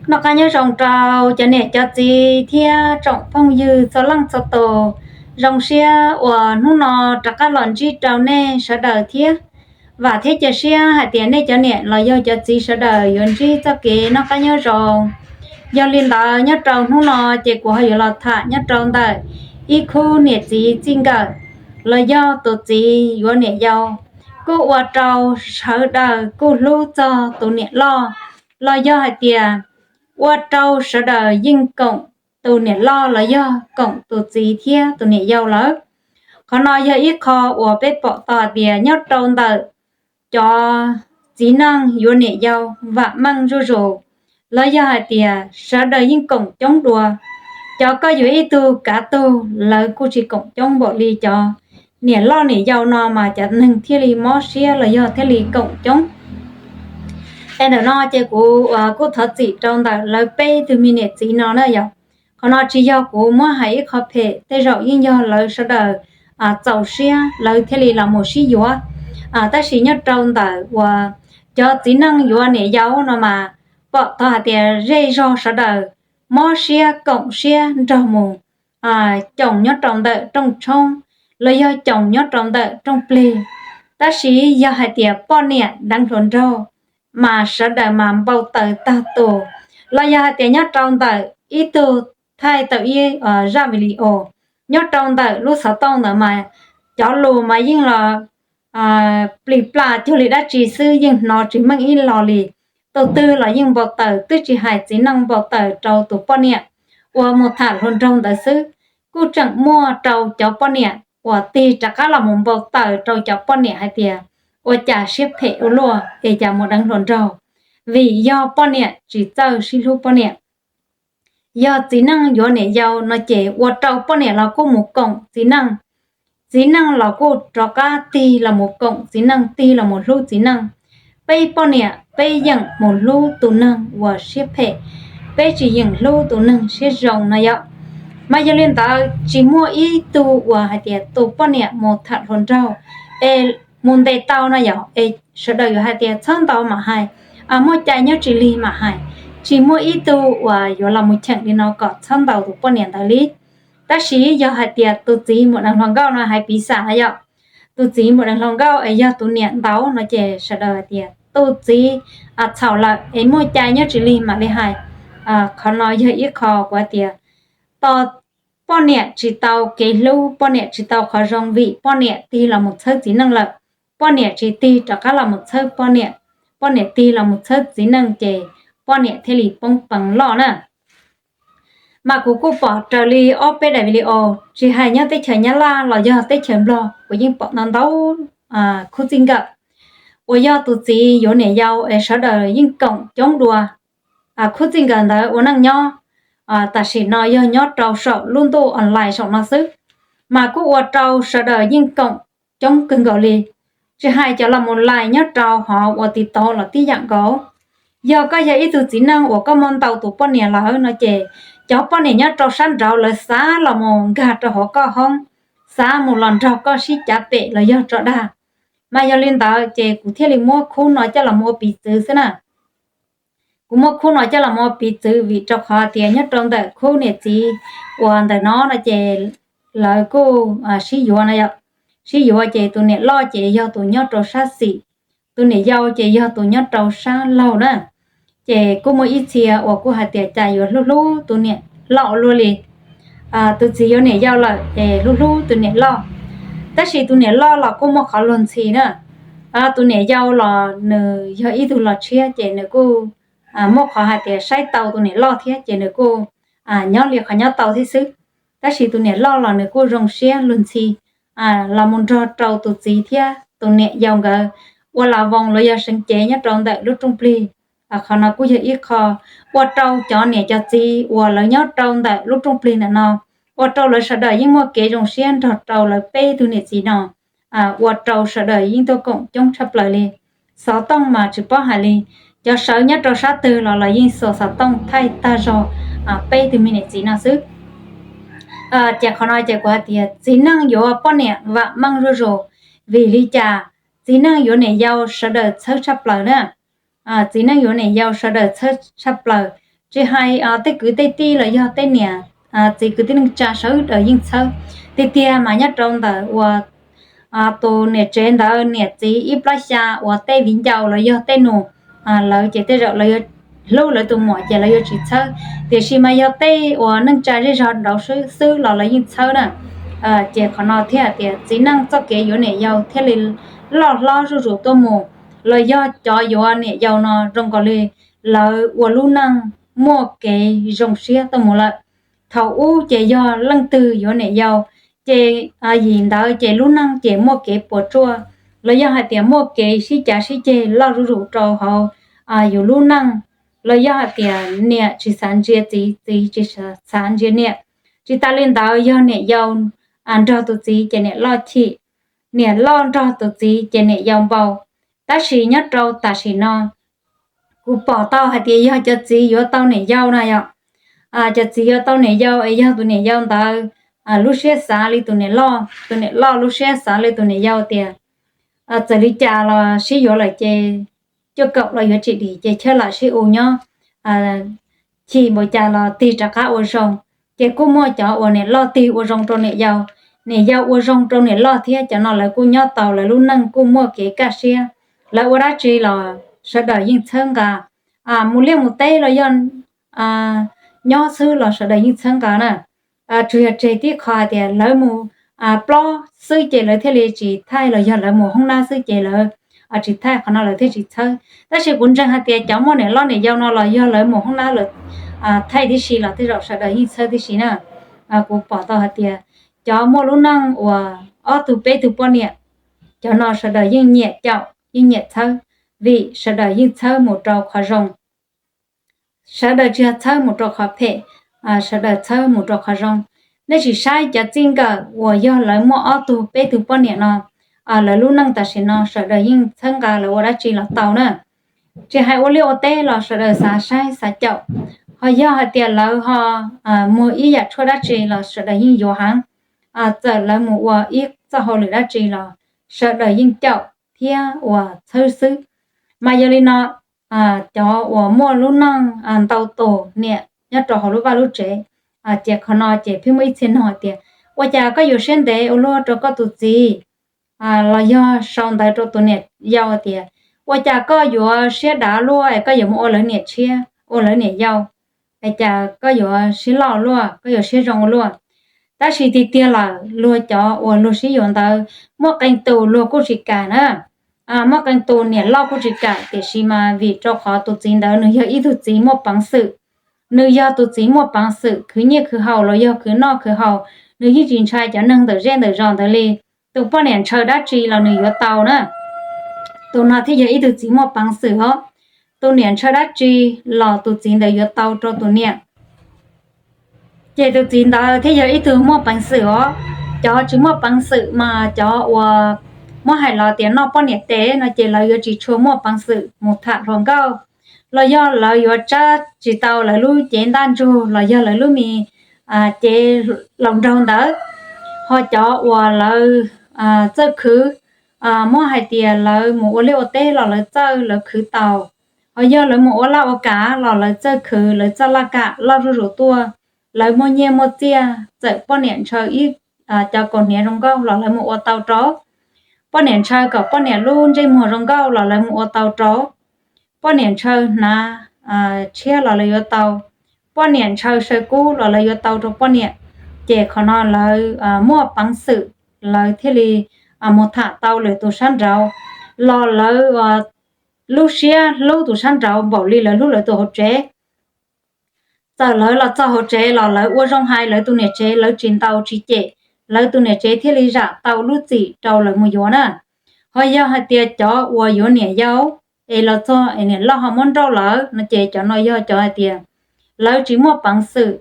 Noj qab nyob zoo rau cov niam cov txiv thiab tsoom phooj ywg txhua leej txhua tus. Zoo siab uas hnub no rov qab los ntsib rau nej sawv daws thiab. Vam thiab cia siab hais tias nej cov niam los yog cov txiv sawv daws yuav ntsib txoj kev noj qab nyob zoo. Yog li ntawd nyob rau hnub no ces kuv ho yuav los tham nyob rau ntawm ib khub niam txiv txij nkawm los yog tus txiv yuav niam yau, kuj ua rau sawv daws kuj hlub txog tus niam loj, los yog hais tias ua rau sawv daws yeej koom tus niam loj los yog koom tus txiv thiab tus niam yau lawm. Qhov no yog ib qho uas peb pom tau hais tias nyob rau ntawm cov txiv neej yuav niam yau vam meej zuj zus, los yog hais tias sawv daws yeej koom coob dua. Cov koj yuav ib tug kav tug lawv kuj tsis koom coob npaum li cov niam loj niam yau no mas cov neeg thiaj li mob siab los yog thiaj li koom coob. Es ntawm no ces kuv kuj thov txim rau ntawm lawv peb tug me niam txiv no na yom. Qhov no tsis yog kuv muab hais ib qho phem, tej zaum yeej yog lawv sawv daws txaus siab lawv thiaj li los mus sib yuav. Tab sis nyob rau ntawm uas cov txiv neej yuav niam yau no mas pom tau hais tias zej zog sawv daws mob siab koom siab nrog mus coos nyob rau ntawm rooj tshoob los yog coos nyob rau ntawm rooj plig. Tab sis yog hais tias poj niam deev hluas nraug mas sawv daws mas npau taws tag tus, los yog hais tias nyob rau ntawm ib tug thaij tau ib zaj video nyob rau ntawm lub xov tooj ntawd mas cov lus mas yeej los plis plas cuag li dab tsi xwb, yeej hnov tsis meej ib lo li. Tus twg los yeej npau taws, twb tsis hais txiv neej npau taws rau tus poj niam uas mus tham hluas nraug ntawd xwb, kuj tseem muaj rau cov poj niam uas tig rov qab los mus npau taws rau cov poj niam hais tias ua cas siab phem ua luaj es cas mus deev hluas nraug, vim yog poj niam tsis txawj sib hlub poj niam. Yog txiv neej yuav niam yau no ces ua rau poj niam los kuj mus koom txiv neej, txiv neej los kuj rov qab tig los mus koom txiv neej, tig los mus hlub txiv neej. Peb poj niam peb yeem mus hlub tus neeg uas siab phem, peb tsis yeem hlub tus neeg siab zoo no yom. Mas yog li ntawd tsis muaj ib tug uas hais tias tus poj niam mus tham hluas nraug es mus ntes tau no yom, es sawv daws yuav hais tias txhob ntau mam hais, muaj cai nyob tsis lig mam hais. Tsis muaj ib tug uas yuav los mus cheem li no kom txhob ntau tus poj niam ntawd li. Tab sis yog hais tias tus txiv mus deev hluas nkauj no hais piv xam na yom, tus txiv mus deev hluas nkauj es yog tus niam ntau no ces sawv daws hais tias tus txiv txhaum lawm es muaj cai nyob tsis lig mam li hais. Qhov no yog ib qho kuv hais tias tos poj niam tsis tau kev hlub, poj niam tsis tau qhov zoo vim poj niam tig los mus txhawb txiv neej lawm, poj niam tsis tig rov qab los mus txhawb poj niam, poj niam tig los mus txhawb txiv neej ces poj niam thiaj li poob peev loj na. Mas kuv kuj pom raws li ob peb daim video, tsis hais nyob teb chaws Nyab Laj los yog teb chaws Nplog, kuv yeej pom ntau ntau khub txij nkawm uas yog tus txiv yuav niam yau es sawv daws yeej koom coob dua. Khub txij nkawm ntawd ua neej nyob tam sim no yog nyob rau saum lub ntuj online saum no xwb, mas kuj ua rau sawv daws yeej koom coob kawg nkaus li. Tsis hais cov los mus lais nyob rau hov uas TikTok los tib yam nkaus. Yog koj yog ib tug txiv neej uas koj muaj ntau tus poj niam lawm no ces cov poj niam nyob rau sab nraud lawv xav los mus nkag rau hauv koj hoob, xav mus los nrog koj sib cav pem los yog tso dag. Mas yog li ntawd ces kuv thiaj li muab khub no coj los mus ua piv txwv xwb na. Kuv muab khub no coj los mus ua piv txwv vim rau qhov tias nyob rau ntawm khub niam txiv uas ntawm no no ces lawv kuj sib yuav no yom. Sib yuav ces tus niam loj ces yog tus nyob rau sab xis, tus niam yau ces yog tus nyob rau sab laug na. Ces kuj muaj ib txhia uas kuj hais tias cas yuav hlub hlub tus niam loj ua luaj li. Tus txiv yuav niam yau lawm ces hlub hlub tus niam loj, tab sis tus niam loj los kuj muaj qhov luag ntxhi na. Tus niam yau los nws yog ib tug los tshiab ces nws kuj muaj qhov hais tias saib tau tus niam loj thiab ces nws kuj nyob li qhov nyob tau thiab xwb. Tab sis tus niam loj los nws kuj zoo siab luag ntxhi los mus nrog rau tus txiv thiab tus niam yau nkawd ua las voos los yog seev cev nyob rau ntawm lub rooj plig. Qhov no kuj yog ib qho ua rau cov niam cov txiv uas lawv nyob rau ntawm lub rooj plig ntawm no, ua rau lawv sawv daws yeej muaj kev zoo siab nrog rau lawv peb tug niam txiv no, ua rau sawv daws yeej tuaj koom coob tshaj plaws li. Xov tooj mas tsis paub hais li, cov sawv nyob rau sab twg los los yeej xuas xov tooj thaij tag zog peb tug me niam txiv no xwb. Ces qhov no ces kuv hais tias txiv neej yuav poj niam vam meej zuj zus, vim li cas txiv neej yuav niam yau sawv daws txhawb tshaj plaws na. Txiv neej yuav niam yau sawv daws txhawb tshaj plaws, Tsis hais tej kwv tej tij los yog tej niam txiv kwv tij neej tsa sawv daws yeej txhawb. Tiag tiag mas nyob rau ntawm uas tus niam tsev ntawd niam txiv ib plab xya uas tej viv ncaus los yog tej nus, lawv ces tej zaum lawv yuav hlub lawv tus muam ces lawv yuav tsis txhawb. Tiam sis mas yog tej uas neej tsa zej zog nraud xwb los lawv yeej txhawb na. Ces qhov no thiaj hais tias txiv neej txoj kev yuav niam yau thiaj li loj hlob zuj zus tuaj mus, los yog cov yuav niam yau no zoo nkaus li lawv ua lub neej muaj kev zoo siab tuaj mus lawm. Thaum ub ces yog leej twg yuav niam yau, ces yim ntawd ces lub neej ces muaj kev puas tsuaj, los yog hais tias muaj kev sib cav sib ceg loj zuj zus rau hauv yus lub neej, los yog hais tias niam tsis xav ntsia txiv, txiv tsis xav ntsia niam. Tsis tas li ntawd yog niam yau nrog tus txiv ces niam loj chim, niam loj nrog tus txiv ces niam yau npau. Tab sis nyob rau tam sim no kuv pom tau hais tias yog cov txiv yuav tau niam yau na yom, cov txiv yuav tau niam yau es yog tus niam yau ntawd lub siab xav li tus niam loj, tus niam loj lub siab xav li tus niam yau tias txawm li cas los sib yuav lawm ces cuaj kaum los yuav tsis dim ces chawb lam sib u nyob, chim npaum cas los tig rov qab ua zoo. Ces kuj muaj cov uas niam loj tig ua zoo rau niam yau, niam yau ua zoo rau niam loj thiab, cov no lawv kuj nyob tau lawv lub neej kuj muaj kev kaj siab. Lawv ua dab tsi los sawv daws yeej txhawb nqa, mus liaj mus teb los yog nyob xwb los sawv daws yeej txhawb nqa na. Tsuas yog tseg tib qho hais tias lawv mus plob xwb ces lawv thiaj li tsis thaij, los yog lawv mus hoob nab xwb ces lawv tsis thaij, qhov no lawv thiaj tsis txhawb. Tab sis kuv ntseeg hais tias cov muaj niam loj niam yau no los yog lawv mus hoob nab lawv thaij tib si los tej zaum sawv daws yeej txhawb tib si na. Kuv pom tau hais tias cov muaj lub neej uas ob tug peb tug poj niam, cov no sawv daws yeej nyiam caum yeej nyiam txhawb, vim sawv daws yeej txhawb mus rau qhov zoo. Sawv daws tsis yog txhawb mus rau qhov phem, sawv daws txhawb mus rau qhov zoo. Nej sim saib cov txij nkawm uas yog lawv muaj ob tug peb tug poj niam no, lawv lub neej tam sim no sawv daws yeej txhawb nqa lawv ua dab tsi los tau na. Tsis hais ua liaj ua teb los sawv daws xav saib xav caum. Ho yog hais tias lawv ho muag ib yam tshuaj dab tsi los sawv daws yeej yuav heev. Txawm lawv mus ua ib txoj hauj lwm dab tsi los sawv daws yeej caum thiab uas txhawb xwb. Mas yog li no, cov uas muaj lub neej ntau tus niam nyob rau hauv lub vaj lub tsev, ces qhov no ces pheej muaj ib txhia nug hais tias, ua cas koj yuav siab ntev ua luaj rau koj tus txiv, los yog sau ntawv rau tus niam yau tias, ua cas koj yuav siab dav luaj es koj yuav mus ua lawv niam tshiab ua lawv niam yau, es cas koj yuav siab loj luaj, koj yuav siab zoo ua luaj. Tab sis tiag tiag lawm luag cov uas luag sib yuav ntawd muaj qee tus luag kuj tsis kam na. Muaj qee tus niam loj kuj tsis kam, tiam sis mas vim rau qhov tus txiv ntawd nws yog ib tug txiv muaj peev xwm, nws yog tus txiv muaj peev xwm khwv nyiaj khwv haus los yog khwv noj khwv haus, nws yeej tsis ntshai cov neeg ntawm zej ntawm zos ntawd li. Tus poj niam ntshaw dab tsi los nws yuav tau na. Tus no thiaj yog ib tug txiv muaj peev xwm os. Tus niam ntshaw dab tsi los tus txiv ntawd yuav tau rau tus niam. Ces tus txiv ntawd thiaj yog ib tug muaj peev xwm os. Cov tsis muaj peev xwm mas cov uas muab hais los tias noj poj niam tes no ces lawv yuav tsis tshua muaj peev xwm mus tham hluas nkauj, los yog lawv yuav tsab tsis tau lawv lub cev ntaj ntsug los yog lawv lub me cev laus nraug ntawd. Ho cov uas lawv txawj khwv, muab hais tias lawv mus ua liaj ua teb los lawv txawj lawv khwv tau. Ho yog lawv mus ua laj ua kam los lawv txawj khwv, lawv txoj laj kam loj zuj zus tuaj. Lawv muaj nyiaj muaj txiaj, txawm poj niam ntshaw ib co kaus hniav zoo nkauj los lawv mus ua tau rau. Poj niam ntshaw kom poj niam lub ntsej muag zoo nkauj los lawv mus ua tau rau. Poj niam ntshaw hnav tshiab los lawv yuav tau. Poj niam ntshaw saw kub los lawv yuav tau rau poj niam. Ces qhov no lawv muaj peev xwm, lawv thiaj li mus tham tau lwm tus sab nraud, los lawv lub siab hlub tus sab nraud npaum li lawv hlub lawv tus hauv tsev. Txawm lawv los txog hauv tsev los lawv ua zoo hais lawv tus niam tsev, lawv tsis ntaus tsis cem, lawv tus niam tsev thiaj li zam tau lub txim rau lawv mus yuav na. Ho yog hais tias cov uas yuav niam yau es los txog es niam loj ho muab nrauj lawm no ces cov no yog cov hais tias lawv tsis muaj peev xwm,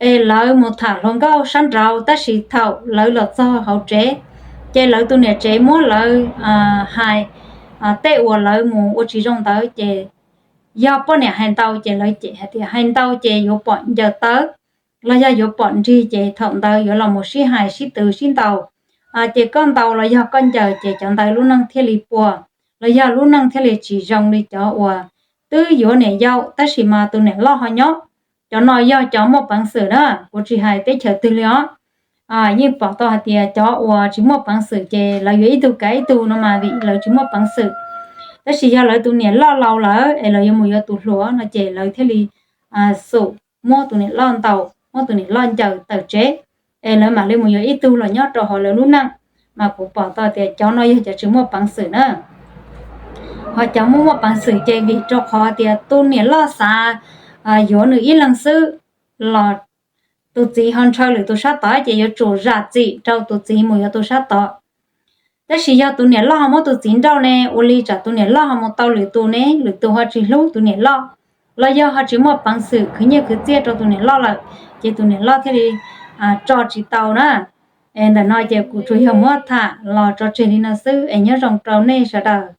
es lawv mus tham hluas nkauj sab nraud tab sis thaum lawv los txog hauv tsev, ces lawv tus niam tsev muab lawv hais tej uas lawv mus ua tsis zoo ntawd ces yog poj niam hais ntau ces lawv cem hais tias hais ntau ces yuav pom ncaws tawb, los yog yuav pom nrig ces thaum ntawd yuav los mus sib hais sib twv sib ntaus. Ces koj ntaus los yog koj ncaws ces cov ntawd lub neej thiaj li puas, los yog lub neej thiaj li tsis zoo li cov uas twb yuav niam yau tab sis mas tus niam loj ho nyob. Cov no yog cov muaj peev xwm na, kuv tsis hais teb chaws twg li os. Yeej pom tau hais tias cov uas tsis muaj peev xwm ces lawv yuav ib tug kav ib tug no mas vim lawv tsis muaj peev xwm. Tab sis yog lawv tus niam loj laus lawm es lawv yuav mus yuav tus hluas no ces lawv thiaj li xum muab tus niam loj ntaus, muab tus niam loj ncaws tawm tsev, es lawv mam li mus yuav ib tug los nyob rau hauv lawv lub neej. Mas kuv pom tau tias cov no yog cov tsis muaj peev xwm na. Ho cov muaj muaj peev xwm ces vim rau qhov tias tus niam loj xav yuav nws ib leeg xwb los tus txiv ho ntshaw lwm tus sab tod ces yuav tsum zam txim rau tus txiv mus yuav tus sab tod. Tab sis yog tus niam loj ho muab tus txiv nrauj ne, ua li tsam tus niam loj ho mus tau lwm tus ne, lwm tus ho tsis hlub tus niam loj, los yog ho tsis muaj peev xwm khwv nyiaj khwv txiaj rau tus niam loj lawm, ces tus niam loj thiaj li tso tsis tau na. Es ntawm no ces kuv tsuas yog muab tham los tso tseg li no xwb es nyob zoo rau nej sawv daws.